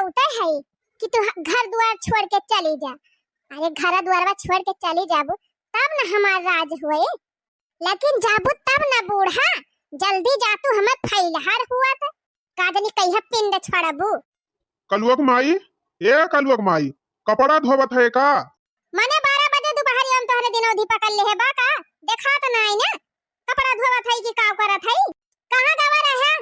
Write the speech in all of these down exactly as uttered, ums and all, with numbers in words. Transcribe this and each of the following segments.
उतय है कि तू ह-, घर दुआर छोड़ के चली जा। अरे, घर दुआरवा छोड़ के चली जाबू, तब न हमार राज होए। लेकिन जाबू तब न बूढ़ा, जल्दी जा तू, हमें फैलहर हुआ त का जानी कहिया पिंड छोड़बू। कलुआ क माई, ए कलुआ क माई, कपड़ा धोवत है का? मने बारह बजे दोपहरिया में तोहरे दिनौधी पकड़ ले है बा का? देखा त नाई ना, कपड़ा धोवत है कि का करत है? कहाँ गवा रहे?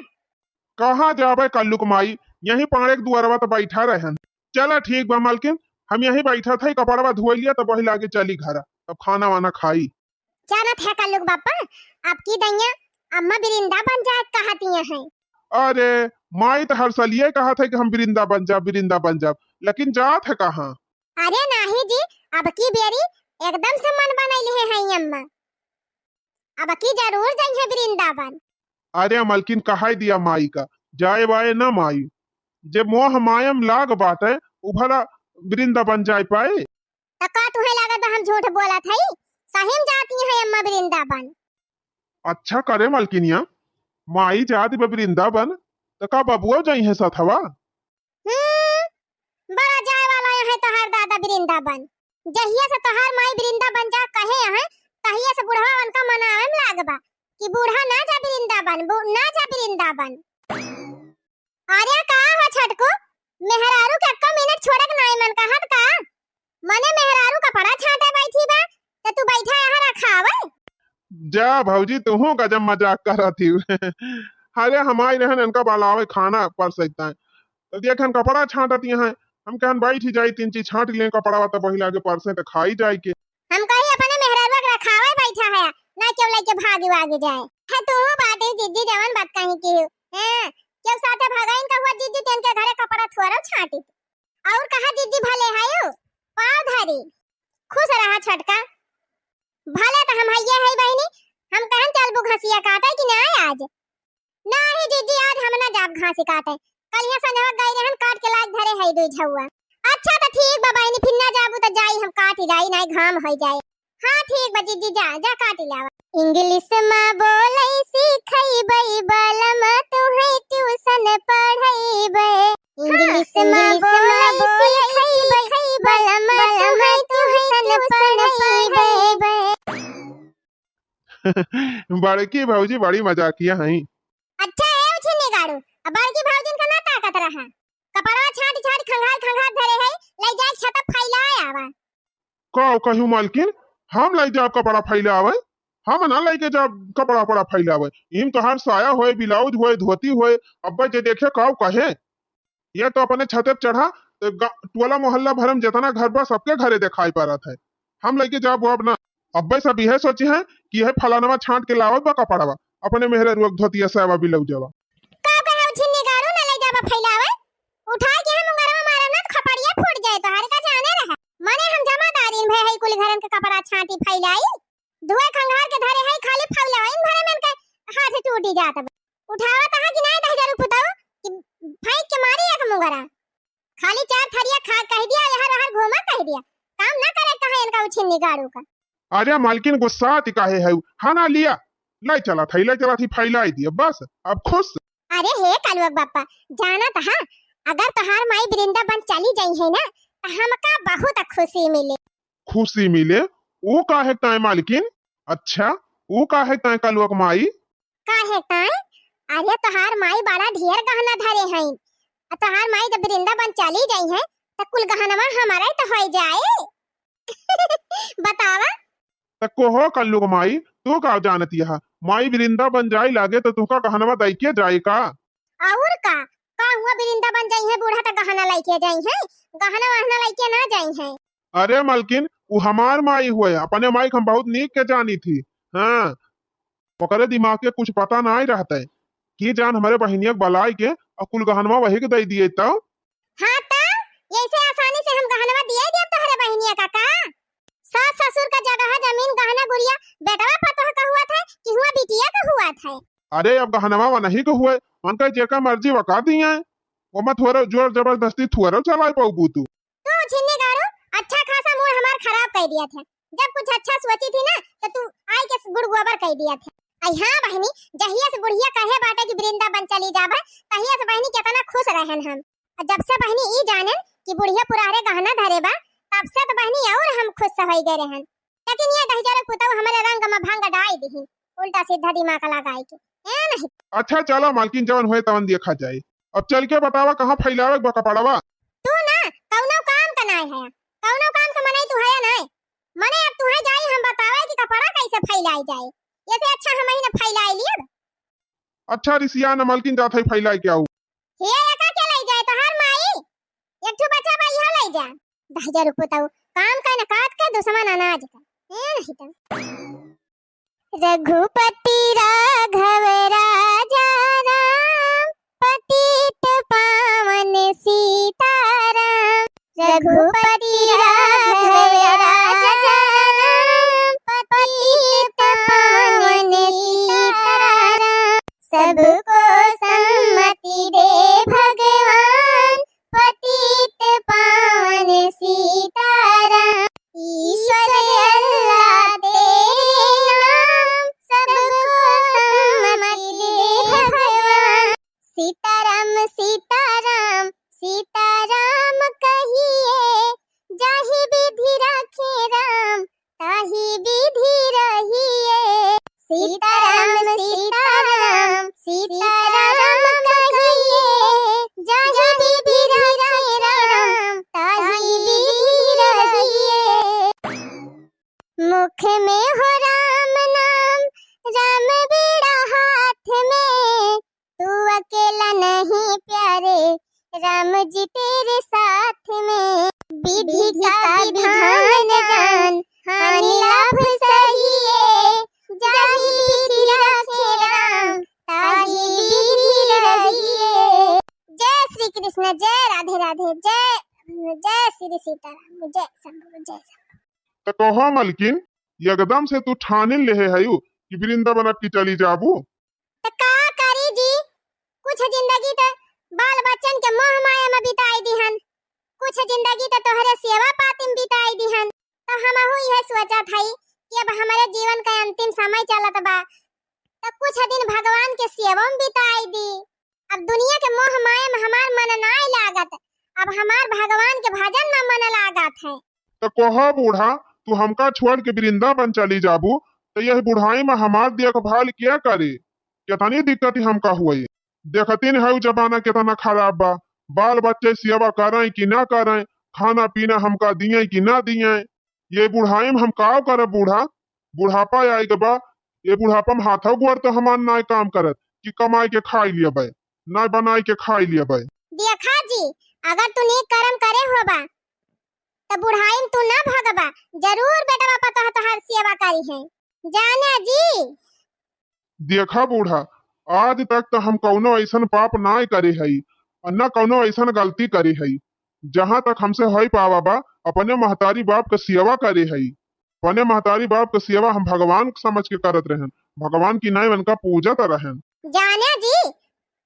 कहाँ जाबे कल्लू क माई, यहीं पाड़े क दुआरवा त बैठा रहन। चला ठीक बा मलकिन, हम यहीं बैठा था, कपड़वा धोई लिया तब वही लागे चली घरा, तब खाना वाना खाई। जानत है कल्लू क बापा, आपकी दैया अम्मा वृंदावन जाए कहतिया हैं। अरे माई त हर सलिए कहत है कि हम वृंदावन जाब, वृंदावन जाब, लेकिन जात है कहाँ? अरे नाही जी, अब की बेरी एकदम से मन बनैले है अम्मा, अब की जरूर जइहे वृंदावन। अरे मलकिन, कहाई दिया माई का, जाए वाए न माई, जे मोह माया में लाग बाटे, उ भला वृंदावन जाए पाए? त का तुहे लागत बा हम झूठ बोलत हई? सही में जाती है अम्मा वृंदावन। अच्छा करे मलकिनिया, माई जात बा वृंदावन, त का बबुआ जइहे सथवा? हम्म, बड़ा जाए वाला है तोहार दादा वृंदावन। जहिया से तोहार माई वृंदावन जा कहे हैं, तहिया से बुढ़वा उनका मनावे में लाग बा कि बूढ़ा ना जा वृंदावन, बू-, ना जा वृंदावन। अरे का हो छटकू, मेहरारू के एक्को मिनट छोड़े के नाई मन कहत का? मने मेहरारू कपड़ा छांटे बैठी बा, त तू बैठा यहाँ रखावे? जा भौजी, तूहू गजब मजाक करत ही। अरे हमारी रहन इनका बलावे खाना परसैता है, तो देखन कपड़ा छांटत यहाँ, हम कहन बैठ ही जाई, तीन चीज छांट लें कपड़ा, तब वही लागे परसे त खाई जाए के। हम कही अपने मेहरारू के रखावे बैठा है, ना केहू लइके भागी वागी जाए। है तू बाटे जिज्जी जवन बात कहीं की हो। हैं, केहू साथे भगाइन का हुआ जिज्जी, तेन के घरे कपड़ा थोरो छांटी। और कहा जिज्जी भले है यू, पाव धरी। खुश रहा छटका। भले त हम हइये है बहिनी, हम कहन चलबू घसिया काटे कि ना आज? नाही जिज्जी, आज हम ना जाब घास काटे। कलिया संझवा गई रहन, काट के लाग धरे है दुई झउआ। अच्छा त ठीक बा बहिनी, फिर ना जाबू त जाई हम काट ही जाई, नाही घाम होई जाए। हाँ ठीक बा जिज्जी, जा, जा काट ही लावा। इंग्लिश मा बोलै सिखैबै बलम, तुहै ट्यूशन पढ़ैबै। इंग्लिश मा बोलै सिखैबै बलम, तुहै ट्यूशन पढ़ैबै। बड़की भौजी बड़ी मजाकिया हईं। अच्छा ए उछिन्नी गाड़ू, अब बड़की भौजिन का ना ताकत रहा। कपड़वा छांट छांट खंगार खंगार धरे है, ले जाए छत फैलाए आवा। का कहू मालकिन, हम ले जाब कपड़ा फैलावे? हम ना लेके जाब कपड़ा पड़ा फैलावे। इम तोहार साया होए, ब्लाउज होए, धोती होए, अब्बे जे देखे काऊ कहे। ये तो अपने छते पे चढ़ा, तो गा-, टोला मोहल्ला भर में जितना घर बा, सबके घरे दिखाई पड़त है। हम लेके जाब अब ना। अब्बे सब यह सोची हैं कि यह फलानवा छांट के लावत बा कपड़वा, अपने मेहरारुआ के धोतिया, साया, ब्लाउजवा। का कहे उछिन्नी गाड़ू, ना ले जाबा फैलावे? उठाए के हम उंगरवा मारब ना, तो खपड़िया फूट जाए, तोहरे का जाने रहे। मने हम जमादारिन भे है, कुल घरन के कपड़ा छांटी फैलाई। धोए खंगार के धरे है, खाली फैलावे, इन भरे में के हाथ टूटी जात बा। उठावत है कि नाई दहिजरू पुतऊ कि फेंक के मारी एक मुंगरा। खाली चार थरिया खा कह दिया, यहाँ रहर घूमा कह दिया। काम ना करे कहे इनका उछिन्नी गाड़ू का। अरे मालकिन गुस्सा ती काहे है? हाँ ना लिया, ले चला था, ले चला थी, फैलाई दिया, बस अब खुश। अरे हे कलुआ के बापा, जाना त हा, अगर तोहार माई वृंदावन चली जाई है ना, त हमका बहुत खुशी मिले। खुशी मिले? वो काहे ताय मालकिन? अच्छा, वो काहे ताय कलुआ के माई? काहे ताय? अरे तोहार माई बड़ा ढेर गहना धरे हईन। आ तोहार माई जब वृंदावन चली जाई है, त कुल गहनवा हमारा ही तो होई जाए। बतावा। त कोहो कल्लू क माई, तू का जानत यहा? माई वृंदावन जाए लागे त तुका गहनवा दई के जाए का? और का? का हुआ वृंदावन जाई है बूढ़ा त गहना लइके जाई है? गहना वहना लइके ना जाई है। अरे मलकिन, उ हमार माई हुए, अपने माई के हम बहुत नीक के जानी थी। हाँ, ओकरे दिमाग के कुछ पता नाई रहते कि जान हमरे बहिनिया के बलाई के और कुल गहनवा वही के दई दिए तो। हाँ त, ऐसे आसानी से हम गहनवा दिए दिया तोहरे बहिनिया का का? सास ससुर का जगह जमीन गहना गुड़िया बेटवा पतोह का हुआ था कि हुआ बिटिया का हुआ था? अरे अब गहनवा वनही के हुए, उनका जेका मर्जी वका दिए, ओमा थोड़ा जोर जबरदस्ती थोड़ा चलाए पाऊ तू। तू छिन्नी गाड़ू, अच्छा खासा मूड हमार खराब कर दिया था। जब कुछ अच्छा सोची थी ना, तो तू आई के गुड़ गोबर कर दिया था। आई हाँ बहनी, जहिया से बुढ़िया कहे बाटे कि वृंदावन चली जाबे, तहिया से बहनी कितना खुश रहन हम। और जब से बहिनी ई जानेन कि बुढ़िया पुरहरे गहना धरे बा, तब से तो बहिनी और हम खुश होइ गए रहन। लेकिन ये दहिजर पुतऊ हमरे रंग में भंग डाइ दिहिन, उल्टा सीधा दिमाग लगाए के। ए नहीं। अच्छा चला मालकिन, जवन होए तवन देखा जाए। अब चल के बतावा कहाँ फैलावे के बा कपड़वा? तू ना कौनो काम का नाय है, कौनो काम का मनई तू है नाय। मने अब तुहे जाई हम बतावे कि कपड़ा कैसे फैलाई जाए, ये से अच्छा हम ही ना फैलाई लियब। अच्छा रिसिया न मालकिन, जात है फैलाई के आऊ। हे एका के लाई जाए तोहार माई, एक ठो बच्चा बा इहो लाई जा। दहिजर पुतऊ काम का न काज का दुश्मन अनाज का। ए नहीं तो। रघुपति राघव राजा राम, पतित पावन सीताराम। रघुपति राघव राजा राम, पतित पावन सीताराम। सबको सम्मति दे भगवान, पतित पावन सीताराम। ईश्वर अल्लाह तेरे नाम, सबको सम्मति दे भगवान। सीताराम सीताराम सीताराम कहिए, जाहि विधि राखे राम, ताहि विधि रहिए। सीताराम सीताराम सीताराम कहिए, जाहि विधि राखे राम, ताहि विधि रहिए। मुख में हो राम नाम, राम बीड़ा हाथ में, तू अकेला नहीं प्यारे, राम जी तेरे साथ में। विधि का विधान जान, हानि लाभ सहिए, जाहि विधि राखे राम, ताहि विधि रहिए। जय श्री कृष्ण, जय राधे राधे, जय, जय श्री सीताराम, जय शंभू, जय शंभू। त कहो मलकिन, एकदम से तू ठानिन लेहे हयू कि वृंदावन अटकी चली जाबू? त का करी जी, कुछ जिंदगी त बाल बच्चन के मोह माया में बिताई दिहन, कुछ जिंदगी त तोहरे सेवा पाती में बिताई दिहन। त हमहू यह सोचत हई कि अब हमरे जीवन का अंतिम समय चलत बा, त कुछ दिन भगवान के सेवा में बिताई दी। अब दुनिया के मोह माया में हमार मन नाय लागत, अब हमार भगवान के भजन में मन लागत है। त कहो बूढ़ा, तू हमका छोड़ के वृंदावन चली जाबू, त यह बुढ़ाई में हमार देखभाल क्या करे? कितनी दिक्कत हमका हुई। देखतिन है उ जमाना कितना खराब बा, बाल बच्चे सेवा करें कि ना करें, खाना पीना हमका दिए कि ना दिए। ये बुढ़ाई में हम का करब बूढ़ा? बुढ़ापा आइग बा, ये बुढ़ापा में हाथो गोड़ तो हमार नाय काम करत कि कमाई के खाई लियबे, नाय बनाई के खाई लियबे। देखा जी, अगर तू नीक कर्म करे होबा, त बुढ़ाई में तू ना भगबा, जरूर बेटवा पतोह तोहार सेवा करी है। जाना जी। देखा बूढ़ा, आज तक त हम कौनो ऐसन पाप नाय करे हई और न कौनो ऐसन गलती करे हई। जहाँ तक हमसे होई पावा बा, अपने महतारी बाप के सेवा करे हई। अपने महतारी बाप के सेवा हम भगवान समझ के करत रहन, भगवान की नाय उनका पूजत रहन। जाने जी,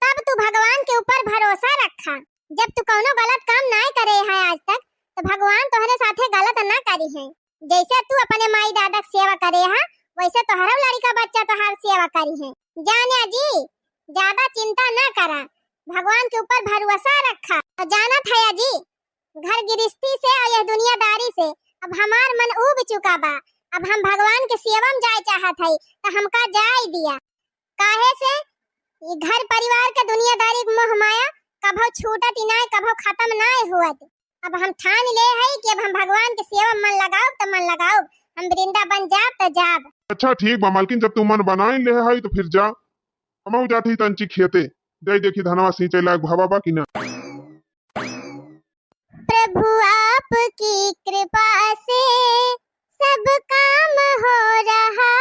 तब तू भगवान के ऊपर भरोसा रखा। जब तू कौनो गलत काम नाय करे है आज तक, तो भगवान तोहरे साथे गलत ना करी है। जैसे तू अपने माई दादा के सेवा करे है, वैसे तोहरो लड़का बच्चा तोहार सेवा करी है। जाने जी, ज्यादा चिंता ना करा, भगवान के ऊपर भरोसा रखा। और जानत है जी, घर गिरस्ती से और यह दुनियादारी से अब हमार मन उब चुका बा। अब हम भगवान के सेवा में जाए चाहत हई, त हमका जाए दिया। काहे से ई घर परिवार के दुनियादारी के मोह माया कभो छूटत ही नाय, कभो खत्म नाय होत। अब हम ठान ले हई कि अब हम भगवान के सेवा में मन लगाउब त मन लगाउब, हम वृंदावन जाब त जाब। अच्छा ठीक बा मालकिन, जब तू मन बनाई ले हई तो फिर जा, हमहू जात ही तंची खेते, जाई देखी धनवा सींचे लायक भवा बा कि ना। प्रभु आपकी कृपा से सब काम हो रहा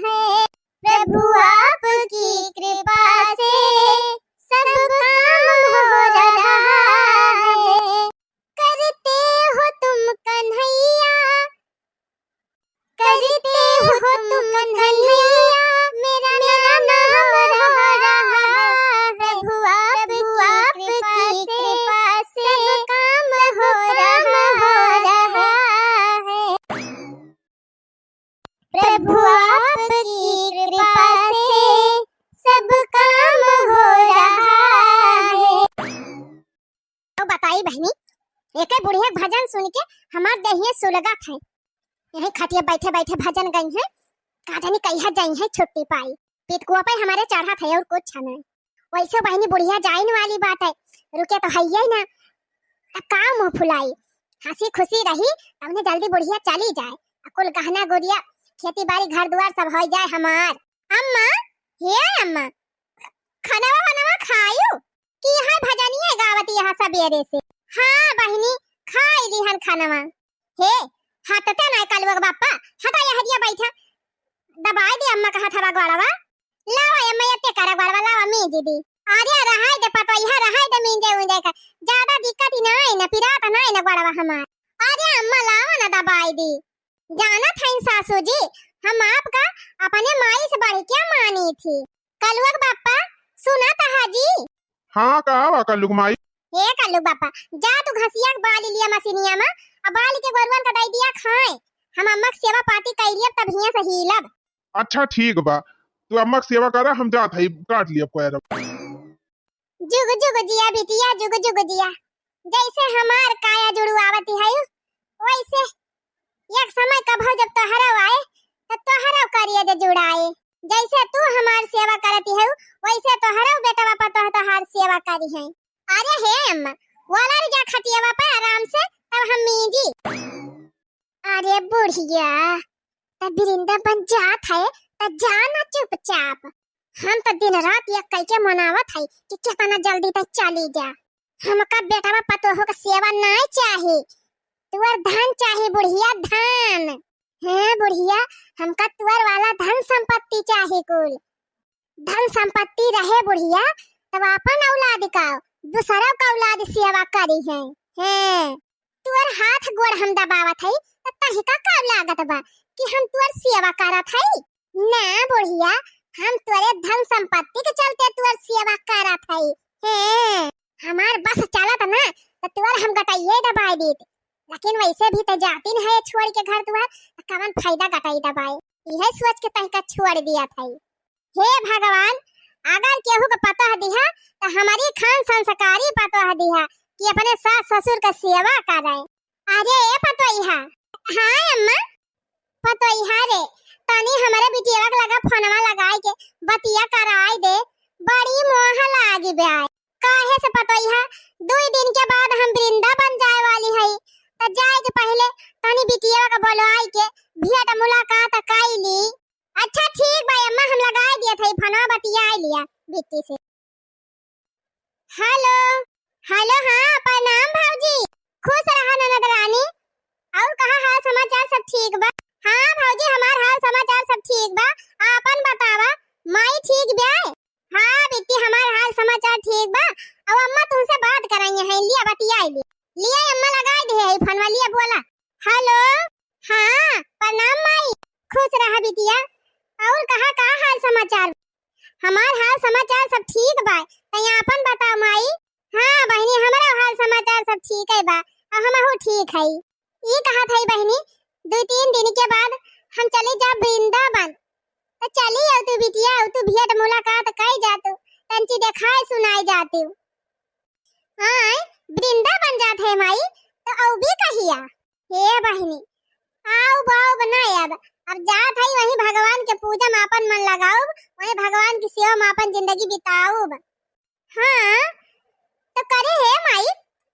है। प्रभु आपकी कृपा से सब काम हो रहा है। करते हो तुम कन्हैया, करते हो तुम कन्हैया, मेरा नाम हो रहा है। प्रभु आपकी कृपा से सब काम हो रहा है। प्रभु बहिनी, एके बुढ़िया के भजन सुन के हमार देहिए सुलगत है। यही खटिया बैठे बैठे भजन गई है, का जानी कहिया जाई है छुट्टी पाई। पितकुआ पे हमारे चढ़त है और कुछ नहीं। वैसे बहिनी बुढ़िया जाइन वाली बात है, रुके तो है ही ना। अब का मुंह फुलाई, हंसी खुशी रही, तब ने जल्दी बुढ़िया चली जाए। आ कुल गहना गुरिया, खेती बाड़ी, घर दुआर सब हो जाए हमार। अम्मा, हे अम्मा, खानवा वानवा खायू? कि यहाँ भजनिया गावत यहाँ सबेरे से। हाँ बहिनी, खाई लिहन खानवा। हे, हटते नाय कलुआ के बापा, हटा यहरिया बैठा। दबाई दे अम्मा का हथवा गोड़वा। लावा अम्मा, एते करा गोड़वा, लावा मींजी दी। अरे रहाई दे पतोहिया, रहाई दे मींजे उंजे का। ज्यादा दिक्कत ही नाय ना, पिरात नाय ना गोड़वा हमार। अरे अम्मा लावा ना दबाई दी। जानत हईं सासू जी, हम आपका अपने माई से बढ़ के मानी थी। कलुआ के बापा, सुना तहा जी? हाँ, का बा कलुआ के माई? हे कलुआ के बापा, जा तू घसिया के बाली लिया मशीनिया में, आ बाली के गोरुअन का दई दिया खाए। हम अम्मा के सेवा पाती कई लियब, तब हियां से हीलब। अच्छा ठीक बा, तू अम्मा के सेवा करा, हम जात हई काट लियब कोयरब। जुग जुग जिया बिटिया, जुग जुग जिया। जैसे हमार काया जुड़ुआवती है, वैसे एक समय कभो जब तोहरो आए, तो तोहरो करिए जे जुड़ाए। जैसे तू हमार सेवा करती है, वैसे तोहरो बेटवा पतोह तोहार सेवा करी है। अरे हे अम्मा, वाला जा खटियावा पे आराम से, तब हम मीजी। अरे बुढ़िया, त वृंदावन जात है, त जा ना चुपचाप। हम त दिन रात एक कई के मनावत है कि कितना जल्दी त चली जा। हमका बेटवा पतोह के सेवा नाय चाही, तुअर धन चाही बुढ़िया, धन। हे बुढ़िया, हमका तुअर वाला धन संपत्ति चाही कुल। धन संपत्ति रहे बुढ़िया, तब आपन औलाद का, दूसरों का औलाद सेवा करी है। हैं, तुअर हाथ गोड़ हम दबावत हई, त तहिका का लागत बा कि हम तुअर सेवा करत हई? ना बुढ़िया, हम तुअरे धन संपत्ति के चलते तुअर सेवा करत हई। हैं, हमार बस चलत ना, त तुअर हम गटइये दबाई देत। लेकिन वैसे भी त जाती न है छोड़ के घर दुआर, त कवन फायदा गटई दबाए? इहे सोच के तहिका छोड़ दिया था। हे भगवान, अगर केहू के पतोह दिहा, त हमारी खान संस्कारी पतोह दिहा कि अपने सास ससुर का सेवा करे। अरे ए पतोहिया। हाँ अम्मा। पतोहिया रे, तनी हमरे बिटिया के लगा फोनवा लगाई के बतिया कराई दे, बड़ी मोह लागी बे। काहे से पतोहिया, दुई दिन के बाद हम वृंदावन जाए वाली हई, त जाए के पहिले तनी बिटिया के बोलवाई के भेंट मुलाकात कई ली। अच्छा ठीक बा अम्मा, हम लगाई दिया था फोनवा, बतिया लिया बिट्टी से। हेलो, हेलो, हाँ प्रणाम भौजी, खुश रहा ननद रानी। और कहा हाल समाचार सब ठीक बा? हाँ भौजी, हमार हाल समाचार सब ठीक बा, आपन बतावा, माई ठीक बा? हाँ बिट्टी, हमार हाल समाचार ठीक बा। अब अम्मा तुमसे बात कराई है, लिया बतियाई ली। लिया अम्मा लगाई दे है फोनवा, लिया बोला। हेलो, हाँ प्रणाम माई, खुश रहा बिटिया। और कहा का हाल समाचार? हमार हाल समाचार सब ठीक बा, तई आपन बताओ माई। हाँ बहिनी, हमरो हाल समाचार सब ठीक है बा, और हमहू ठीक है। ई कहा था बहिनी, दो तीन दिन के बाद हम चली जा वृंदावन, तो चली आओ तू बिटिया, आओ तू भेंट मुलाकात कई जातू, तंची देखाए सुनाए जातू। आय, वृंदावन जात है माई, तो अउबी कहिया? हे बहिनी, आउब आउब ना अब, अब जात है वहीं भगवान के पूजा में आपन मन लगाउब, वहीं भगवान की सेवा में आपन जिंदगी बिताउब। हाँ, तो करे हे माई,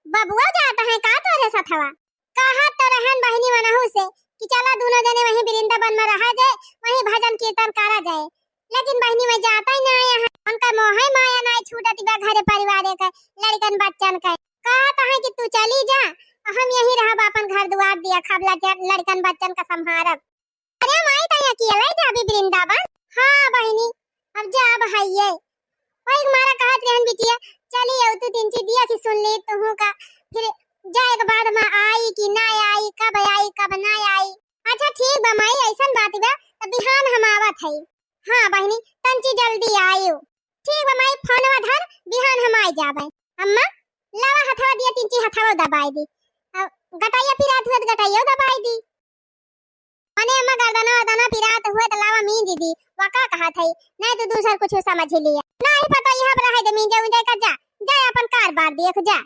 बबुआ जात है का तोरे सथवा? कहा तो रहन बहिनी मनहू से कि चला दोनों जने वहीं वृंदावन में रहा जाए, वहीं भजन कीर्तन करा जाए, लेकिन बहिनी मैं जाता ही ना आया है। उनका मोह माया ना छूटत बा घरे परिवारे के, लड़कन बच्चन के। कहत है कि तू चली जा, हम यहीं रहब, अपन घर दुआर दिया खाब, लड़कन बच्चन का संभारब। अरे माई, तई अकेले जाबी वृंदावन? हाँ बहिनी, अब जाब हइये। वही मारा कहत रहन बिटिया, चली आओ तू तीन चीज दिया कि सुन ली तुहू का, फिर जाए के बाद में आई कि ना आई, कब आई कब ना आई। अच्छा ठीक बा माई, ऐसन बात बा, त बिहान हम आवत हई। हाँ बहिनी, तंची जल्दी आयो। ठीक बा माई, फोनवा धर, बिहान हम आई जाबे। अम्मा, लावा हथवा दिया, तीन चीज हथवा दबाई दी। अब गटैया पिरात हुआ त गटैया दबाई दी। मने अम्मा गर्दना वर्दना पिरात हुए त लावा मींज दी, वा का कहत है, नहीं तो दूसर कुछ समझ ही लिया। नहीं पता यह रहे दे मींजे उंजे का, जा, जा अपन कार बार देख जा।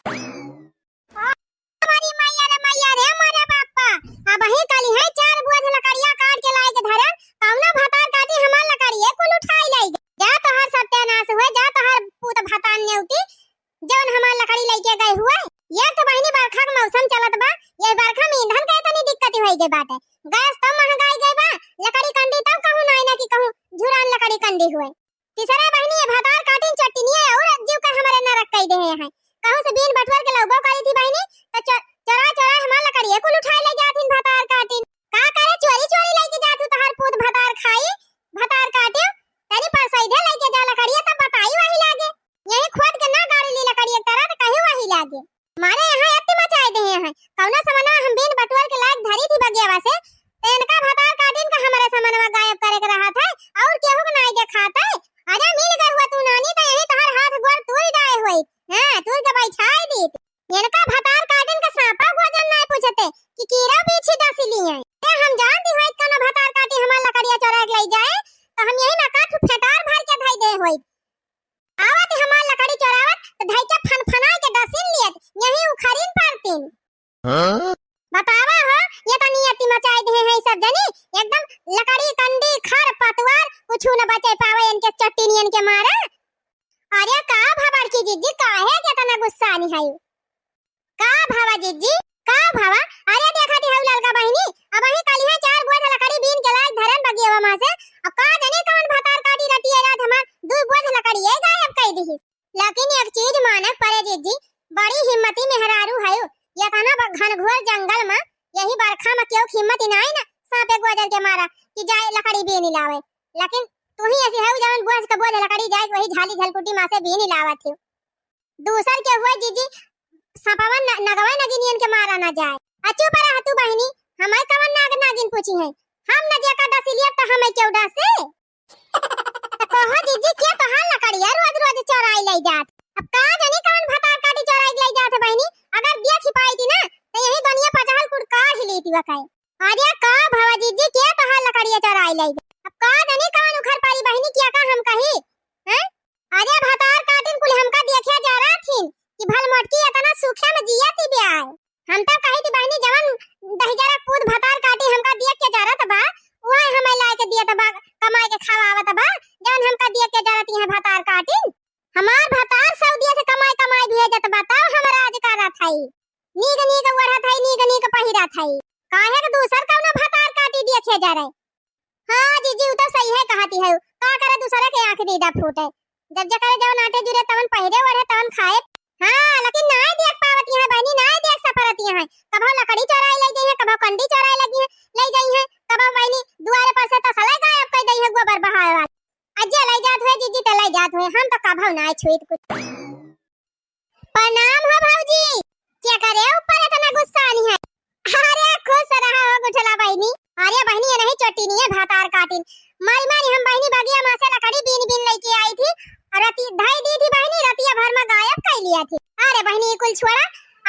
हमारी मैया रे मैया रे, मोरे बापा, अबहीं कलिहैं चार बोझ लकड़िया काट के लाइ के धरन, कउनो भतार काटी हमार लकड़िए कुल उठाइ लइ गए। जा तोहार सत्यानास हुए, जा तोहार पूत भतार नेउती, जउन हमार लकड़ी लइके गए हुए। एक तो बहिनी बरखा क मौसम चलत बा, यह बरखा में ईंधन के इतनी दिक्कत होइ गए बाटे, गैस तउ महँगाइ गए बा, लकड़ी कंडी तउ कहूँ नाहीं ना कि कहूँ झुरान लकड़ी कंडी हुए। तीसरा बहिनी, ये भतार काटिन चट्टिनिया अउर जीव के हमरे नरक कइ देहे हैं। कहूँ से बीन बटुअर के लउबो करी थी बहिनी, त चो-, चोराइ चोराइ हमार लकड़िए कुल उठाइ लइ जात हीं भतार काटिन। का करे चोरी चोरी लइके जात हू तोहार पूत भतार खाई, भतार काटियो। तनी परसइधे लइके जा लकड़िया तब बताई वही लागे। यहीं खोद के ना गाड़ी ली लकड़िया तरह त कहीं वही लागे। मारे यहाँ अति मचाइ देहे हैं। कउनो समनवा हम बीन बटुअर के लाइक धरी थी बगियावा से, त इनका भतार काटिन का हमरे समनवा गायब करे के रहत है, अउर केहू के नाहीं देखात है। अरे मिल गए हुआ तू नानी, त यहीं तोहार हाथ गोड़ तूर डाए हुए। हाँ, तूर के बैठाइ दीत। इनका भतार काटिन का साँपा गोजन नाहीं पूछते कि कीड़ा पीछे डस ली है। ए, हम जानती हुए कउनो भतार काटी हमार लकड़िया चोराइ के लइ जाए, त हम यहीं ना काट फेटार भर के धइ दे हुए। आवत हमार लकड़ी चोरावत, त धइ के फनफनाइ के डसिन लियत, यहीं उखरिन पड़तीन। हाँ? बतावा हो, ये तनी अति मचाइ देहे हैं सब जनी, एकदम लकड़ी, कंडी, खर, पतवार, कुछु न बचाइ पावे इनके चट्टिनियन के मारे। अरे का भवा बड़की जिज्जी, काहे के इतना गुस्सानी है? का भवा जिज्जी, का भवा? अरे देखा दी हऊ ललका बहिनी, अबहीं कलिहैं चार बोझ लकड़ी बीन के लाइक धरन बगियवा मा से, अब का जनी कवन भतार काटी रतिया रात हमार दुइ बोझ लकड़िए गायब कइ दिहिस। लेकिन एक चीज मानक परे जिज्जी, बड़ी हिम्मती मेहरारू हयू। एतना ब-, घनघोर जंगल मा, यही बरखा मा केहू के हिम्मत ही नाहीं ना, साँपे गोजर के मारा कि जाए लकड़ी बीन लावे। लेकिन तू ही ऐसी हयू जवन बोझ के बोझ लकड़ी जाए वही झाली झलकुटी मा से बीन लावत ही। दूसर के हुए जिज्जी, साँपवा न-, नगवा नगिनियन के मारा ना जाए। आ चुप रह तू बहिनी, हमें कवन नाग नागिन पूछी है? हम न जेका डसिलिया त हमें केहू डसे? त कहो जिज्जी, के तोहार लकड़िया रोज रोज चोराइ लइ जात? अब का जनी कवन भतार काटी चोराइ लइ जात है बहिनी? अगर देखि पाइती ना, त यही दुनिया पचहल कुड़ काढ़ लेती वकाए। अरे का भवा जिज्जी, के तोहार लकड़िया चोराइ लइ जात? अब का जनी कवन उखर पारी बहिनी, किया का हम कही? हैं? अरे भतार काटिन कुल हमका देखे जा रहा थीन कि भल मोटकी एतना सूखे में जियत ही ब्याय। हम त कही थी बहिनी, जवन दहिजरा पूत भतार काटी हमका देख के जरत बा, उहे हमें लाए के दियत बा, कमाए के खवावत बा, जवन हमका देख के जरत ही भतार काटिन। हमार भतार सऊदिया से कमाए कमाए भेजत बा, तब हम राज करत हई। नीक नीक ओढ़त हई, नीक नीक पहिरत हई। काहे के दूसर कउनो भतार काटी देखे जरे? हाँ जिज्जी, उ तो सही है कहती है, का करे दूसरे के आँख दीदा फूटे। जब जकरे जवन आटे जुरे तवन पहिरे ओढ़े तवन खाए। हाँ, लेकिन नाय देख पावती है बहिनी, नाय देख सफरती है। कभो लकड़ी चोराए लइ जाई है, कभो कंडी चोराए लगी है, लइ जाई है, कभो बहिनी दुआरे पर से तसले गायब कइ दई है गोबर बहावे वाला। अज्जे लइ जात हुए जिज्जी त लइ जात हुए, हम तो कभो नाय छुइत कुछ। प्रणाम हो भौजी, केकरे ऊपर एतना गुस्सानी है? अरे खुश रहा हो गुठला बहिनी। अरे बहिनी, ये नहीं चोटिनिये भातार काटिन। मारी मारी हम बहिनी बगिया मा से लकड़ी बीन बीन लइके आई थी और रति धई दी थी बहिनी, रतिया भर मा गायब कइ लिया थी। अरे बहिनी, ई कुल छोड़ा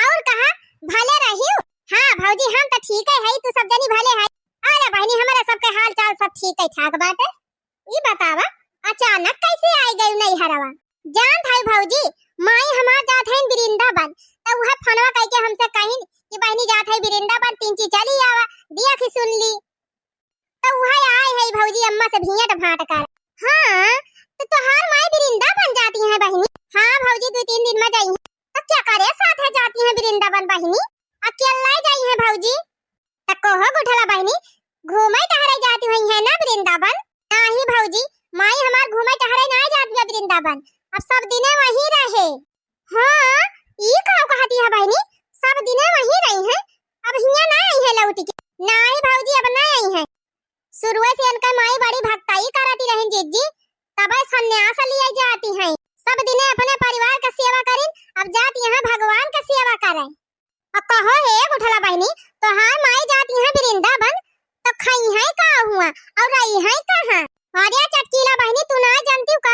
और कहा, भले रहियो? हाँ भौजी, हम त ठीक है, है तू सब जनी भले है। अरे बहिनी, हमारे सबके हाल चाल सब ठीक है ठाक बाटे। ई बतावा, अचानक कैसे आई गई नैहरवा? जानत है भौजी, माई हमार जात है वृंदावन, त उहे फोनवा कइके हमसे कहिन कि बहिनी जात है वृंदावन, तिनची चली आवा, दिया की सुन ली। त उहे आए है भौजी अम्मा से भेंट भांट कर। हाँ, त तोहार माई वृंदावन जाती है बहिनी? हाँ भौजी, दुइ तीन दिन मा जाई है। त क्या करे साथ है जाती है वृंदावन बहिनी? अकेला जाई है भौजी? त कहो गुठला बहिनी, घूमे टहरे जाती हुई है ना वृंदावन? नाही भौजी, माई हमार घूमे टहरे ना जात बा वृंदावन, अब सब दिने वहीं रहे। हाँ, ई का कहती है बहिनी, सब दिने वहीं रही है, अब हियाँ ना आई है लौट के? नाही भौजी, अब ना आई है। शुरुए से इनका माई बड़ी भक्ताई करती रही जिज्जी, तबे संन्यास लिए जाती है। सब दिने अपने परिवार का सेवा करिन, अब जात यहाँ भगवान का सेवा करे। अ कहो हे गुठला बहिनी, तोहार माई जाती है वृंदावन, त खाई है का हुआ और रही है कहाँ? अरे चटकीला बहिनी, तू ना जानती का?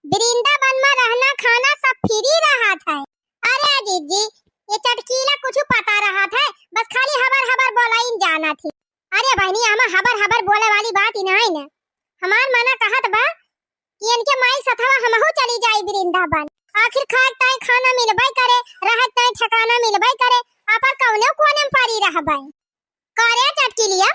वृंदावन मा रहना खाना सब फ्री रहत है। अरे जिज्जी, ये चटकीला कुछ पता रहत है, बस खाली हबर हबर बोलाइन जानत ही। अरे बहिनी, आमा हबर हबर बोले वाली बात ही नहीं न। हमार मना कहत बा कि इनके माई सथवा हमहू चली जाई वृंदावन। आ आखिर खाए ताई खाना मिलबै करे, रहे ताई ठिकाना मिलबै करे, आपन कौने कोने में परी रहबै। करे चटकिलिया,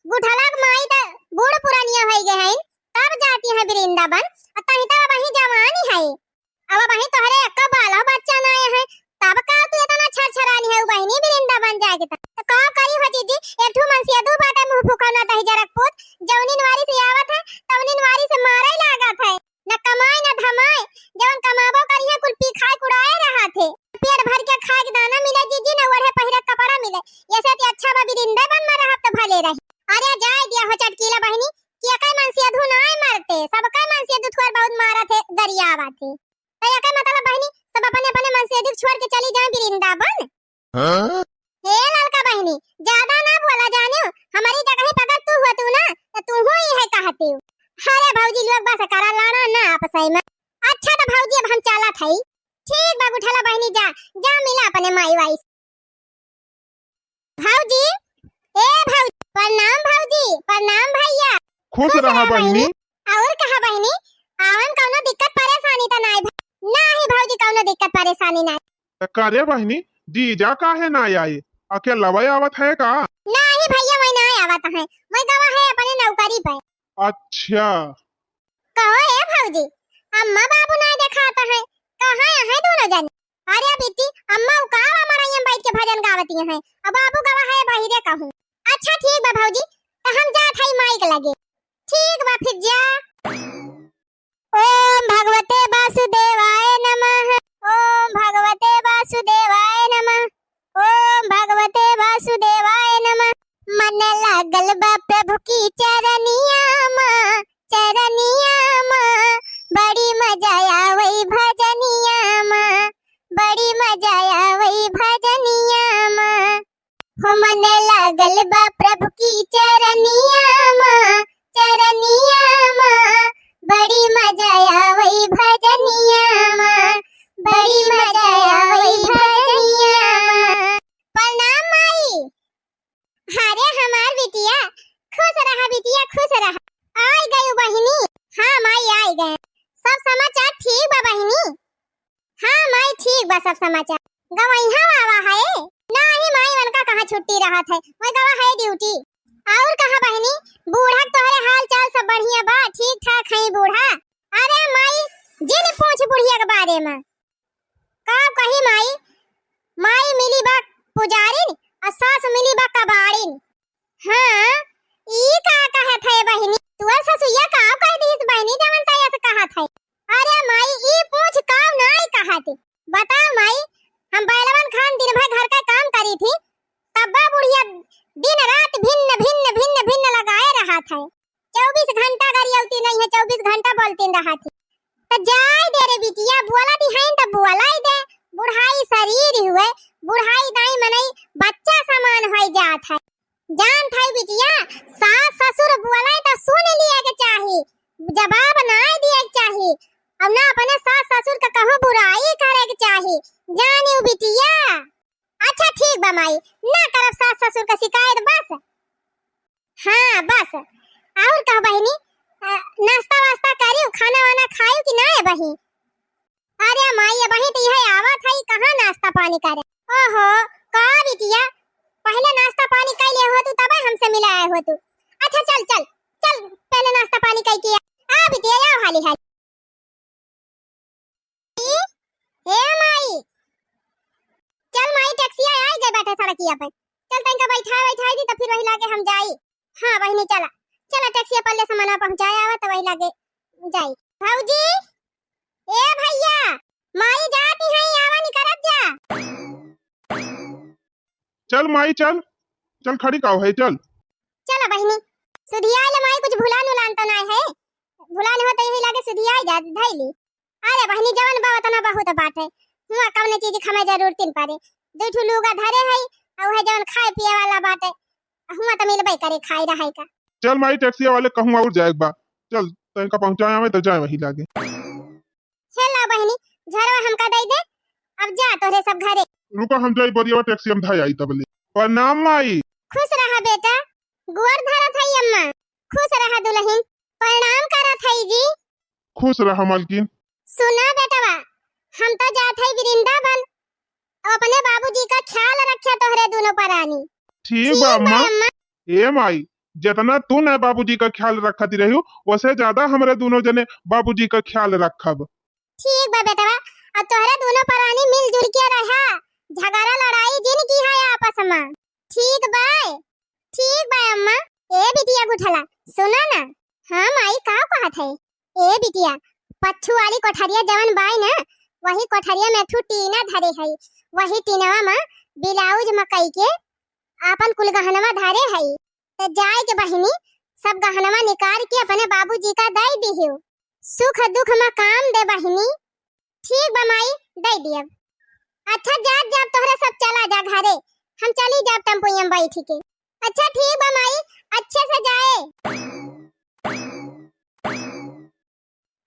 गुठला के माई त बूढ़ पुरानिया होइ गए हैं, तब जाती है वृंदावन, आ तही तब वही जवानी है। अब वही तोहरे एक्को बालो बच्चा नाय है, तब का तू इतना छरछरानी है बहिनी वृंदावन जाए के? त, त का करी हो जीजी, एक ठू मनसेधू बाटे मुंह फुकौना दहिजरा के पूत, जौनिन वारी से आवत है, तौनिन वारी से मारे लागत है, न कमाए न धमाए, जौन कमाबो करिहे कुल पी खाए कुड़ाए रहत है। पेट भर के खाए के दाना मिले जीजी, न ओढ़े पहिरे के कपड़ा मिले, ऐसे त अच्छा बा वृंदावन में रहब त भले रही। अरे जाए दिया हो चटकीला बहिनी, कि एकै मनसेधू नाय मरते, सबकै मनसेधू थोर बहुत मारत है, गरियावत है। त एकै मतलब बहिनी, सब अपने अपने मनसेधू छोड़ के चली जाए वृंदावन। हाँ? हे ललका बहिनी, ज्यादा ना बोला जानियो, हमरी जगह पे अगर तू होतू ना, त तूहू इहे कहतिउ। अरे भौजी लोग बस करा, लड़ा ना आपसै में। अच्छा त भौजी अब हम चलत हई। ठीक बा गुठला बहिनी, जा, जा मिला अपने माई वाई से। भौजी, ए भौजी, प्रणाम भौजी, प्रणाम भैया। खुश खुश रहा रहा बहिनी। बहिनी। और कहा बहिनी, आवन कौनो दिक्कत परेशानी त नाय भा-, नाही भौजी कौनो दिक्कत परेशानी नाय। त का रे बहिनी, जीजा काहे नाय आए? अकेलवै आवत है का? नाही भैया, वही नाय आवत है, वही गवा है अपने नौकरी पे। अच्छा। कहो ए भौजी, अम्मा बाबू नाय देखात है, कहाँ है दोनों जने? अरे बिट्टी, अम्मा उ का बा मड़इया में बैठ के भजन गावती हैं, अब बाबू गवा है बहिरे कहूँ। अच्छा ठीक बा भौजी, त हम जात हई माई के लगे। ठीक बा फिर जा। ओम भगवते वासुदेवाय नमः। ओम भगवते वासुदेवाय नमः। ओम भगवते वासुदेवाय नमः। मन लागल बा प्रभु की चरनिया मा, चरनिया मा, बड़ी मजा आवै भजनिया मा, बड़ी मजा आवै भजनिया मा। हो मन लागल बा प्रभु की चरनिया मा, चरनिया मा, बड़ी मजा आवै भजनिया मा, बड़ी मजा आवै भजनिया मा। प्रणाम माई। अरे हमार बिटिया, खुश रहा बिटिया, खुश रहा। आय गयू बहिनी? हाँ माई, आय गए। सब समाचार ठीक बा बहिनी? हाँ माई, ठीक बा सब समाचार। गवैहा आवा है? नाही माई, उनका कहाँ छुट्टी रहत है, वही गवा है ड्यूटी। और कहा बहिनी, बूढ़ा के तोहरे हाल चाल सब बढ़िया बा? ठीक ठाक है बूढ़ा? अरे माई, जिन पूछ बुढ़िया के बारे में। का कही माई, माई मिली बा पुजारिन और सास मिली बा कबाड़िन। हाँ, ई का कहत है बहिनी? तोर ससुइया का कह दीस बहिनी जवन तै ऐसे कहत है? अरे माई, ई पूछ का नाई कहत? बताओ माई, हम बैलवन खान दिन भर घर का काम करी थी, तब्बा बुढ़िया दिन रात भिन्न भिन्न भिन्न भिन्न लगाए रहत है। चउबीस घंटा गरियौती नहीं है, चउबीस घंटा बोलतीन रहत ही। त जाए दे रे बिटिया, बोला दिहाइन त बोलाई दे। बुढ़ाई शरीर हुए, बुढ़ाई दाई मनई बच्चा समान होइ जात है। जानत है बिटिया, सास ससुर बोलाई त सुन लिए के चाही, जवाब ना दिए के चाही। अब ना अपने सास ससुर का कहूँ बुराई करे के चाही, जानियो बिटिया। अच्छा ठीक बा माई, ना करब सास ससुर का शिकायत बस। हाँ बस। और कह बहिनी, अ, नाश्ता वास्ता करियो, खाना वाना खाइयो कि ना ए बहिन? अरे माई, ए बहिन त इहे आवत है, कहाँ नाश्ता पानी करे? ओहो, का बिटिया, पहले नाश्ता पानी कर लिए हो तू, तबे हमसे मिला आए हो तू। अच्छा चल चल चल, पहले नाश्ता पानी कर के आ, आ बिटिया, आओ हाली हाली। ए माई, चल माई, टैक्सिया आई गए बाटे सड़किया पे। चल तनिका बैठाए, बैठाए दी तो फिर वही लागे हम जाई। हाँ बहिनी चला, चला टैक्सिया पर ले सामानवा पहुँचाए आवा तो वही लागे जाई। भौजी, ए भैया, माई जाती है, आवा निकरत जा। चल माई चल, चल खड़ी काव है, चल। चला बहिनी, सुधिया ले माई, कुछ भुलान उलान तो नाय है? भुलान हो तो यही लागे सुधिया जा धैली। अरे बहिनी, जवन बा ओतना बहुत बाटे। हुआ कवने चीज खमे जरूरतिन पड़े। दू ठू लूगा धरे है, और है जवन खाए पिए वाला बाटे। हुआ तो मिलबे करे खाए रहे का। चल माई, टैक्सिया वाले कहूँ और जाए के बा। चल, तनिका पहुँचाए आवे तो जाए वही लागे। हे ला बहिनी, झरवा हमका दे दे, अब जा तोहरे सब घरे। रुका, हम जाई बोरियवा टैक्सी हम धाई आई तबले। प्रणाम माई। खुश रहा बेटा, गोर धरत हई अम्मा। खुश रहा दुलहिन, प्रणाम करत हई जी। खुश रहा मलकिन। सुना बेटवा, हम तो जात हई वृंदावन। अपने बाबूजी का ख्याल रखे तोहरे दुनो परानी। ठीक बा अम्मा। ए माई, जितना तू न बाबूजी का ख्याल रखत रही, वसे ज्यादा हमरे दुनो जने बाबूजी का ख्याल रखब। ठीक बा बेटवा, अब तोहरे दुनो परानी मिलजुल के रहा, झगड़ा लड़ाई जिन किहा आपस मा। ठीक बा, ठीक बा अम्मा। ए बिटिया गुठला, सुना ना। हाँ माई, का कहत है? ए बिटिया, पच्छू वाली कोठरिया जवन बाई ना, वही कोठरिया में ठू टीना धरे है, वही टीनवा मा ब्लाउज मा कई के आपन कुल गहनवा धरे है। त जाए के बहिनी, सब गहनवा निकाल के अपने बाबूजी का दई दिहियो। सुख दुख मा काम दे बहिनी। ठीक बा माई, दई दियब। अच्छा जात जात तोहरे सब चला जा घरे, हम चली जाब टेम्पुइया मा बैठी के। अच्छा ठीक बा माई, अच्छे से जाए।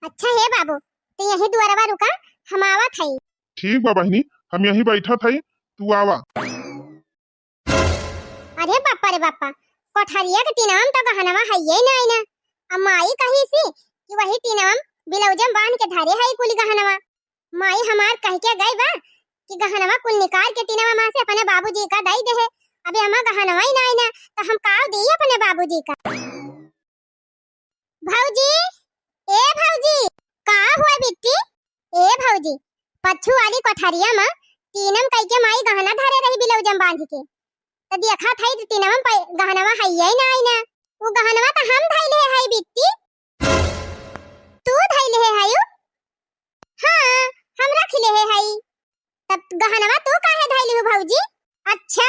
अच्छा हे बाबू, तू यही दुआरवा रुका, हम आवत हई। ठीक बा बहिनी, हम यही बैठत हई, तू आवा। अरे बापा रे बापा, कोठरिया के टीनवा मा तो गहनवा हइये नाई ना। अब माई कही सी कि वही टीनवा मा ब्लाउज मा बांध के धरे है कुल गहनवा। माई हमार कह के गई बा कि गहनवा कुल निकाल के टीनवा मा से अपने बाबूजी का दई देहे। अबे हमार गहनवा ही नाई ना, तो हम का दी अपने बाबूजी का? भौजी, ए भौजी, का हुआ बिट्टी? ए भौजी, पच्छू वाली कोठरिया मा टीनम कई के माई गहना धरे रही ब्लाउज मा बांध के। त देखा थई त टीनम प-, गहनवा हइये नाई ना। उ गहनवा त हम धइले हई बिट्टी। तू धइले हई? हाँ, हम रख ले हई। तब गहनवा तू काहे धइली हो भौजी? अच्छा,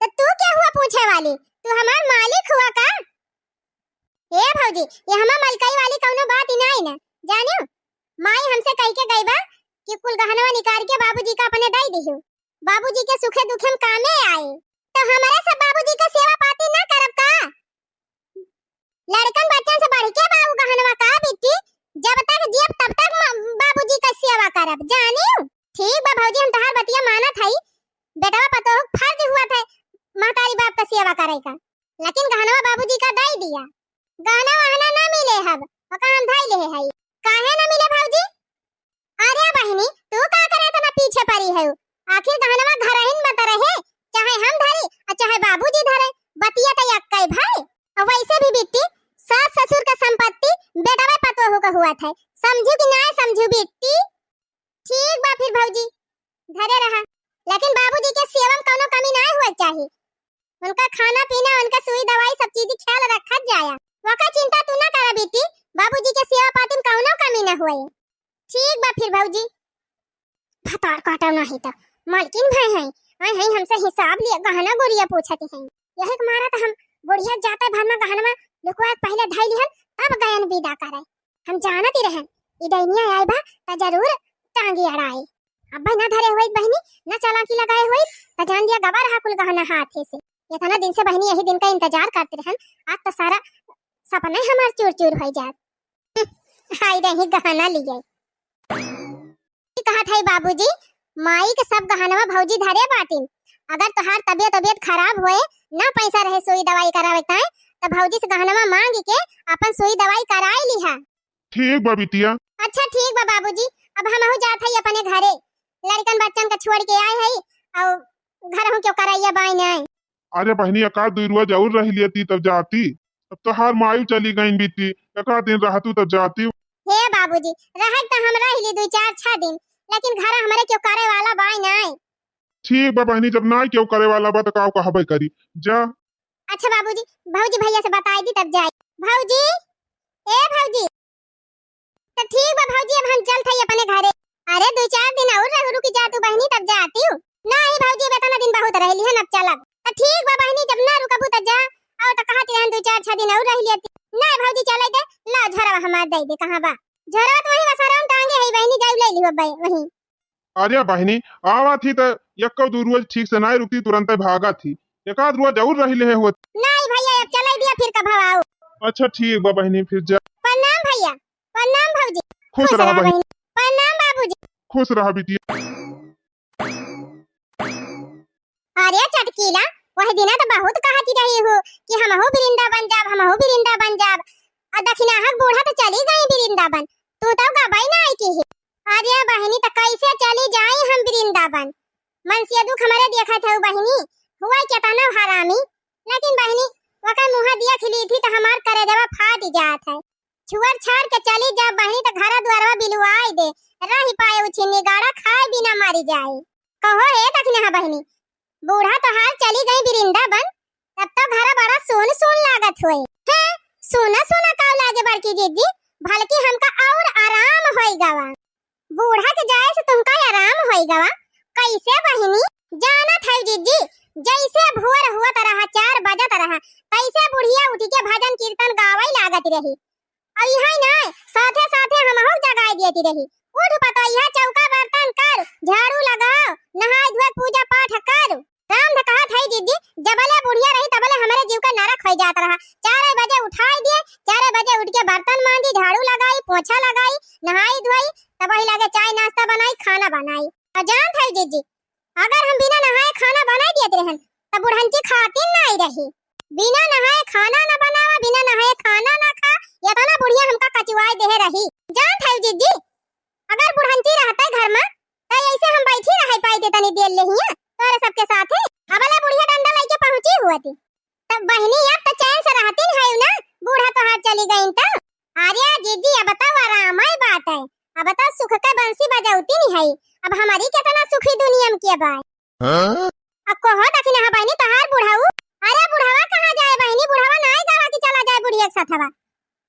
त तू क्या हुआ पूछे वाली? तू हमार मालिक हुआ का? ए भौजी, ये हमार मलकई वाली कौनो बात ही नाई ना। जानियो, माई हमसे कह के गई बा कि कुल गहनवा निकाल के बाबूजी का अपने दई दिहु। बाबूजी के सुखे दुखे में कामे आए। तो हमारे सब बाबूजी का सेवा पाती ना करब का? लड़कन बच्चन से बढ़ के बा उ गहनवा का बिट्टी, जब तक जियब तब तक म-, बाबूजी का सेवा करब, जानियो? ठीक बा भौजी, हम तहार बतिया मानत हई, बेटवा पतोह फर्ज हुआ थे महतारी बाप का सेवा करे का, लेकिन गहनवा बाबूजी का दई दिया, गहना वहना ना मिले हब, ओका हम धई लेहे हई। काहे ना मिले भौजी? अरे बहिनी, तू का करे इतना पीछे पड़ी है? आखिर गहनवा घरहिन में त रहे, चाहे हम धरी और चाहे बाबूजी धरे, बतिया त यक्कै भाई। और वैसे भी बिट्टी, सास ससुर का संपत्ति बेटवा पतोहू का हुआ थे, समझू कि ना समझू बिट्टी? ठीक बा फिर भौजी, धरे रहा, लेकिन बाबूजी के सेवा में कौनो कमी ना हुए चाहिए। उनका खाना पीना, उनका सुई दवाई, सब चीज ख्याल रखत जाया। वका चिंता तू ना करा बेटी, बाबूजी के सेवा पाती में कौनो कमी ना हुए। ठीक बा फिर भौजी। भतार काटो नाही त मालकिन भाई हैं, आए हैं हमसे हिसाब लिए गहना गुरिया पूछती हैं। यही के मारा त हम बुढ़िया जाते भर में गहनवा लुकवा के पहले धई लिहन, तब गयन विदा करे। हम जानत ही रहन, ई डैनिया आए बा त जरूर टांगी अड़ाए। अब ना धरे हुए बहिनी, ना चालाकी लगाए हुए, त जान लिया गवा रहा कुल गहना हाथे से। इतना दिन से बहिनी यही दिन का इंतजार करते रहन, आज तो सारा सपना ही हमार चूर चूर हो जात। हाय रही गहना लिए। कहत है बाबूजी, माई के सब गहनवा भौजी धरे बाटिन। अगर तोहार तबियत तबियत खराब होए, ना पैसा रहे सुई दवाई करावे ताई, त भौजी से गहनवा मांग के अपन सुई दवाई कराई लिहा। ठीक बा बिटिया। अच्छा ठीक बा बाबूजी, अब हमहू जात हई अपने घरे, लड़कन बच्चन का छोड़ के आए हई, और घर हूँ क्यों करैया बाई नहीं। अरे बहिनी, एकाध दुई रोज और रह लेती तब जाती। अब तोहार माई चली गईन बिट्टी, एकाध दिन रहतू तब जाती। हे बाबूजी, रह त हम रह ली दुई चार छह दिन, लेकिन घर हमरे क्यों करे वाला बाई नहीं। ठीक बा बहिनी, जब ना क्यों करे वाला बा त का कहबे करी, जा। अच्छा बाबूजी, भौजी भैया से बताई दी तब जाई। भौजी, ए भौजी, त ठीक बा भौजी, अब हम चलत हई अपने घरे। अरे दुई चार दिन और रह, रुकी जा तू बहिनी, तब जाती हूँ। नहीं भौजी, अब इतना दिन बहुत रह लिहन, अब चलब। त ठीक बा बहिनी, जब ना रुकबू त जा, और त कहत रहन दुई चार छह दिन और रह लेती। नहीं भौजी, चले दे, ला झोरवा हमार दे दे, कहाँ बा झोरवा? तो वही वसारा में टांगे है बहिनी, जाऊ ले लिहो वहीं। अरे बहिनी, आवत ही त एक्को दू रोज ठीक से नाय रुकती, तुरंते भागत ही। एकाध रोज और रह लेहे होत। नहीं भैया, अब चले दिया, फिर कब आओ। अच्छा ठीक बा बहिनी, फिर जा। प्रणाम भैया, प्रणाम भौजी। खुश खुश रहा रहा बहिनी। बहिनी। प्रणाम बाबूजी। खुश रहा बिटिया। अरे चटकीला, वही दिना त बहुत कहती रही हो कि हमहू वृंदावन जाब, हमहू वृंदावन जाब। आ दखिनाहक बूढ़ा त चली गई वृंदावन, तू तो गबई ना आई की ही। अरे बहिनी, त कैसे चली जाई हम वृंदावन? मन से दुख हमरे देखत हऊ बहिनी, हुआ केतना हरामी, लेकिन बहिनी, ओकर मुँह दिया खिली थी त हमार करेजवा फाट जात है। छुअर छाड़ के चली जा बहिनी, त घर दुआरवा बिलुआई दे, रही पाए उछिन्नी गाड़ा खाए बिना मरी जाए। कहो हे दखिनहा बहिनी, बूढ़ा तोहार चली गई वृंदावन, तब तो घर बड़ा सून सून लागत होए। हैं, सूना सूना का लागे बड़की जिज्जी, भलकी हमका और आराम होई गवा। बूढ़ा के जाए से तुमका आराम होई गवा। कैसे बहिनी? जानत है जिज्जी, जैसे भोर हुअत रहा, चार बजत रहा, कैसे बुढ़िया उठ के भजन कीर्तन गावे लागत रही। अब इहाँ ना, साथे साथे हमहू जगाए देती रही। उठ पतोहिया, चौका बर्तन कर, झाड़ू लगाओ, नहाए धोए पूजा पाठ कर। राम ध कहत है जिज्जी, जबले बुढ़िया रही तबले हमरे जीव का नरक होई जात रहा। चार बजे उठाई दिए, चार बजे उठ के बर्तन मांजी, झाड़ू लगाई, पोछा लगाई, नहाई धोई, तब वही लगे चाय नाश्ता बनाई, खाना बनाई। और जानत है जिज्जी, अगर हम बिना नहाए खाना बनाई देत रहन, त बुढ़ंची खातिन नाई रही। बिना नहाए खाना न बनावा, बिना नहाए खाना न खा, इतना बुढ़िया हमका कचुआए देहे रही। जानत है जिज्जी, अगर बुढ़ंची रहते घर में, त ऐसे हम बैठी रहे पाई दे तनी देर ले हिया, तोरे सबके साथे। अबले बुढ़िया डंडा लेके पहुंची हुआ थी। तब बहिनी, अब त चैन से रहती नहीं है ना, बूढ़ा तोहार चली गई त। अरे जिज्जी, अब तो आराम ही बात है, अब तो सुख के बंसी बजौती नहीं है। अब हमारी कितना सुखी दुनिया में के बाय। हाँ? अब कहो दखिनहा बहिनी, तोहार बुढ़ऊ। अरे बुढ़वा कहाँ जाए बहिनी, बुढ़वा नाई गवा कि चला जाए बुढ़िया के साथवा।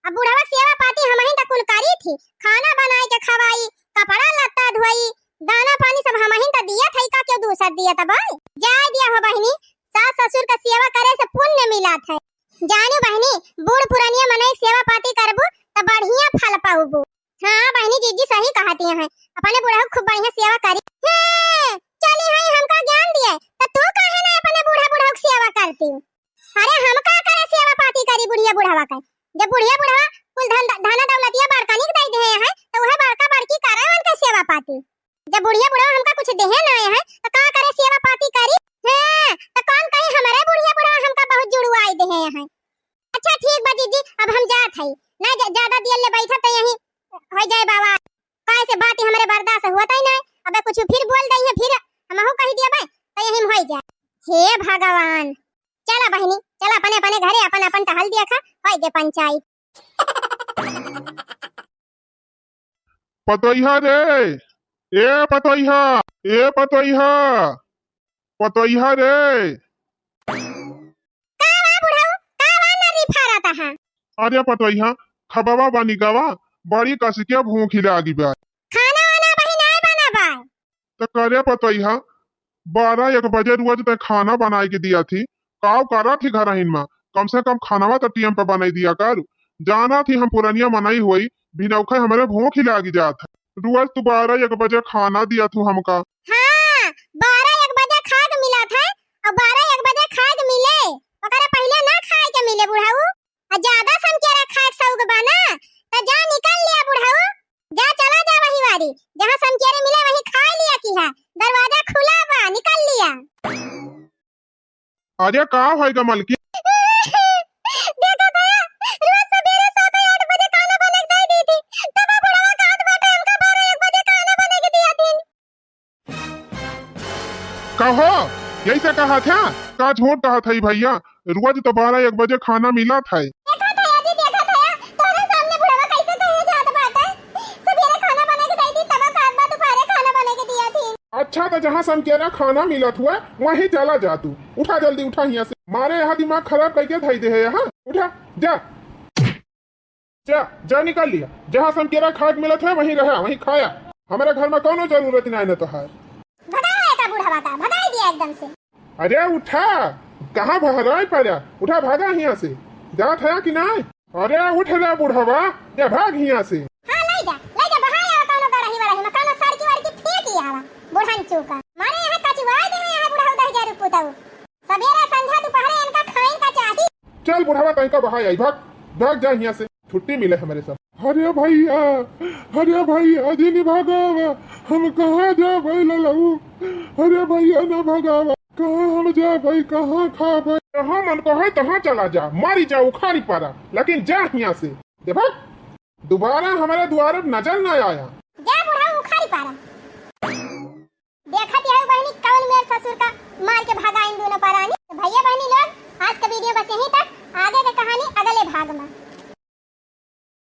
अब बुढ़वा के सेवा पाती हमहिन त कुल करी थी, खाना बनाए के खवाई, कपड़ा लत्ता धोई, दाना पानी सब हमहिन त दिया थई, का क्यों दूसर दिया तब जाए दिया हो बहिनी। सास ससुर का सेवा करे से पुण्य मिला थे। जानो बहिनी, बूढ़ पुरानिया मनई सेवा पाती करबू त बढ़िया फल पाउबू। हाँ बहिनी, जिज्जी सही कहती हैं, अपने बुढ़ऊ खूब बढ़िया सेवा करी। हे, चली है हमका ज्ञान दिए, त तू काहे ना अपने बूढ़ा बुढ़ऊ के सेवा करती? अरे हम का करे सेवा पाती करी बुढ़िया बुढ़वा का? जब बुढ़िया बुढ़वा कुल धन, धन दौलतिया बड़कनी के दे दे हैं, त उहे बड़का बड़की करे उनके सेवा पाती। जब बुढ़िया बुढ़वा हमका कुछ देहे ना आए हैं, त का करे सेवा पाती करी? हैं, त कौन कही हमरे बुढ़िया बुढ़वा हमका बहुत जुड़ुआई देहे हैं। अच्छा ठीक बा जिज्जी, अब हम जात हई। ना ज-, ज्यादा दियल ले बैठब त यहीं हो जाए बाबा। काहे से बात हमरे बर्दाश्त होत ही ना। अबे कुछ फिर बोल दई है, फिर हमहू कही दिया बे, त यहीं हो जाए। हे भगवान, चला बहिनी, चला अपने अपने घरे अपन अपन टहल दिया खा, होई गे पंचायत। पतोइहा रे, ए पतोइहा, ए पतोइहा, पतोइहा रे। का बा बुढ़ऊ, का बा नरी फारत हा? अरे पतोइहा, खबवा बनी गवा, बड़ी कस के भूख लागी बा। खाना वाना बही नाय बना बा। त करे पतोइहा, बारह एक बजे रोज तै खाना बनाए के दिया थी, काव करा थी घरहिन मा, कम से कम खानवा त टेम पे बनाई दिया कर। जाना थी हम पुरनिया मनई होई, भिनौखे हमरे भूख ही लागी जात है। रोज तू बारह एक बजे खाना दिया थू हमका। हाँ, बारह एक बजे खाए के मिलत है, और बारह एक बजे खाए के मिले, ओकरे पहिले ना खाए के मिले बुढ़ऊ। आ ज्यादा समकेरा खाए के शौक बा ना, त जा निकल लिया बुढ़ऊ, जा चला जा वही वारी, जहाँ समकेरे मिले वहीं खाए लिया की है, दरवाजा खुला बा, निकल लिया। अरे का होई गा मलकिन? देखा भैया, रोज सबेरे सात आठ बजे खाना बना के दे दी थी, तब बुढ़वा कहत बाटे हमका बारह एक बजे खाना बना के दिया दिन। कहो, यही से कहा था, का झूठ कहा था भैया? रोज तो बारह एक बजे खाना मिला था। देखा था जी, देखा था, तोरे सामने बुढ़वा कैसे कहे जात बाटे। सबेरे खाना बना के दे दी, तब का बा, दोपहरे खाना बना के दिया थी। अच्छा, तो जहाँ समकेरा खाना मिलत हुआ, वहीं चला जा तू। उठा जल्दी, उठा हियाँ से। मारे यहाँ दिमाग खराब करके धई दे है यहाँ। उठा, जा। जा, जा निकल लिया। जहाँ समकेरा खाए के मिलत है, वहीं रहा, वहीं खाया। हमारे घर में कौनो जरूरत नहीं न तोहार। भगाओ एका बुढ़वा का, भगाई दिया एकदम से। अरे उठा, कहाँ बहराए पड़ा? उठा, भागा हियाँ से। जात है कि नहीं? अरे उठ रे बुढ़वा, जा भाग हियाँ से। हाँ, ले जा, ले जा, बहाया कौनो गड़ही वड़ही में, कौनो सड़की वड़की फेंक ही आवा, बुढ़न चूका। मारे यहाँ कचुआई दे, यहाँ बुढ़ऊ दह जा रुपु तऊ। सबेरे संझा दुपहरे इनका खाइन का चाही। चल बुढ़वा, तैका बहाई आई, भाग, भाग जा हियाँ से, छुट्टी मिले हमरे सब। अरे भैया, अरे भैया, जी नहीं भगावा, हम कहाँ जा भाई ललऊ? अरे भैया ना भगावा, कहाँ हम जा भाई, कहाँ खा भाई? जहाँ मन कहे तहाँ चला जा, मारी जा उखाड़ी पारा, लेकिन जा हियाँ से। दे भाग, दोबारा हमारे द्वार नजर ना आया। जा बुढ़ऊ, उखाड़ नहीं पारा।